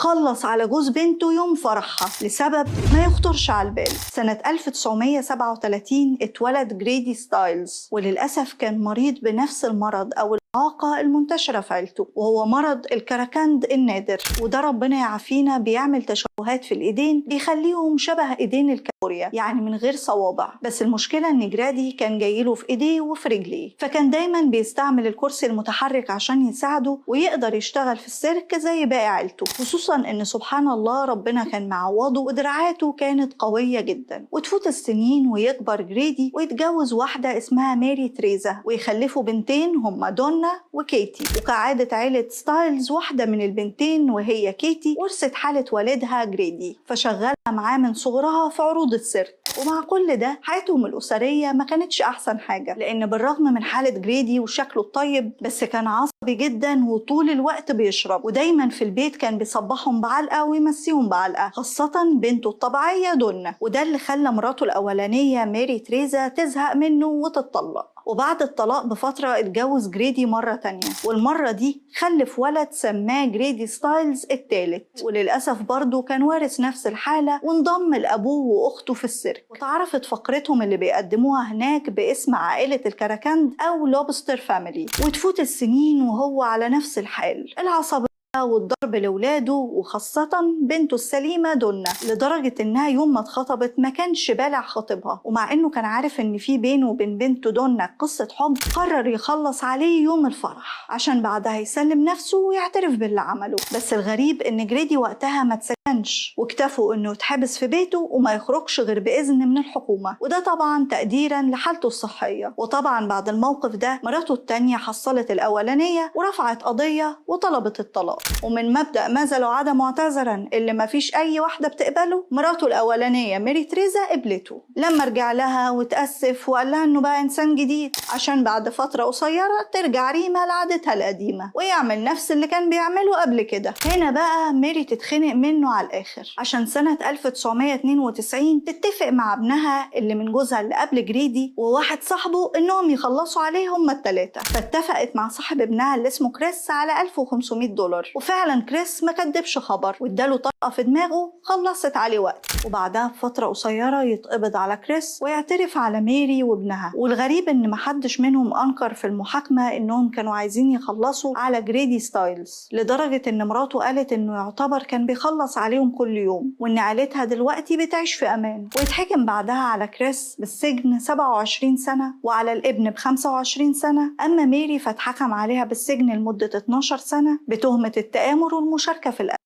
خلص على جوز بنته يوم فرحها لسبب ما يخطرش على البال. سنة 1937 اتولد جريدي ستايلز، وللأسف كان مريض بنفس المرض أو الإعاقة المنتشرة في عيلته، وهو مرض الكراكند النادر. وده ربنا يعافينا بيعمل تشوهات في الإيدين بيخليهم شبه إيدين الكابوريا، يعني من غير صوابع. بس المشكلة إن جرادي كان جايله في إيديه وفي رجليه، فكان دايما بيستعمل الكرسي المتحرك عشان يساعده ويقدر يشتغل في السيرك زي باقي عيلته، خصوصا إن سبحان الله ربنا كان معوضه ودراعاته كانت قوية جدا. وتفوت السنين ويكبر جريدي ويتجوز واحدة اسمها ماري تريزا، ويخلفوا بنتين هما دونا وكيتي. وكعادة عيلة ستايلز واحدة من البنتين وهي كيتي ورثت حالة والدها جريدي، فشغلها معاه من صغرها في عروض السيرك. ومع كل ده حياتهم الأسرية ما كانتش أحسن حاجة، لأن بالرغم من حالة جريدي وشكله الطيب بس كان عصبي جدا وطول الوقت بيشرب، ودايما في البيت كان بيصبحهم بعلقة ويمسيهم بعلقة، خاصة بنته الطبيعية دونا. وده اللي خلى مراته الأولانية ماري تريزا تزهق منه وتتطلق. وبعد الطلاق بفترة اتجوز جريدي مرة تانية، والمرة دي خلف ولد سماه جريدي ستايلز الثالث، وللأسف برضه كان وارث نفس الحالة وانضم لأبوه وأخته في السيرك. وتعرفت فقرتهم اللي بيقدموها هناك باسم عائلة الكراكند أو lobster family. وتفوت السنين وهو على نفس الحال، العصبية والضرب لولاده وخاصة بنته السليمة دونا، لدرجة إنها يوم ما اتخطبت ما كانش بالع خطيبها، ومع إنه كان عارف إن في بينه وبين بنته دونا قصة حب قرر يخلص عليه يوم الفرح عشان بعدها يسلم نفسه ويعترف باللي عمله. بس الغريب إن جريدي وقتها ما اتسجنش، واكتفوا إنه يتحبس في بيته وما يخرجش غير بإذن من الحكومة، وده طبعا تقديرا لحالته الصحية. وطبعا بعد الموقف ده مراته التانية حصلت الأولانية ورفعت قضية وطلبت الطلاق. ومن مبدأ ماذا لو عاد معتذرا اللي ما فيش أي واحدة بتقبله، مراته الأولانية ميري تريزا قبلته لما رجع لها وتأسف وقال لها إنه بقى إنسان جديد، عشان بعد فترة قصيرة ترجع ريما لعادتها القديمة ويعمل نفس اللي كان بيعمله قبل كده. هنا بقى ميري تتخنق منه على الآخر، عشان سنة 1992 تتفق مع ابنها اللي من جوزها اللي قبل جريدي وواحد صاحبه إنهم يخلصوا عليه هما التلاتة. فاتفقت مع صاحب ابنها اللي اسمه كريس على $1500، وفعلا كريس ما كدبش خبر واداله طلقة في دماغه خلصت عليه وقت. وبعدها بفترة قصيرة يتقبض على كريس ويعترف على ميري وابنها. والغريب ان محدش منهم انكر في المحاكمة انهم كانوا عايزين يخلصوا على جريدي ستايلز، لدرجة ان مراته قالت انه يعتبر كان بيخلص عليهم كل يوم وان عيلتها دلوقتي بتعيش في امان. ويتحكم بعدها على كريس بالسجن 27 سنة وعلى الابن ب 25 سنة. اما ميري فاتحكم عليها بالسجن لمدة 12 سنة بتهمة التآمر والمشاركة في القتل.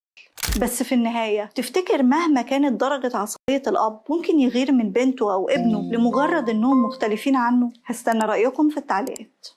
بس في النهاية تفتكر مهما كانت درجة عصبية الأب ممكن يغير من بنته أو ابنه لمجرد إنهم مختلفين عنه؟ هستنى رأيكم في التعليقات.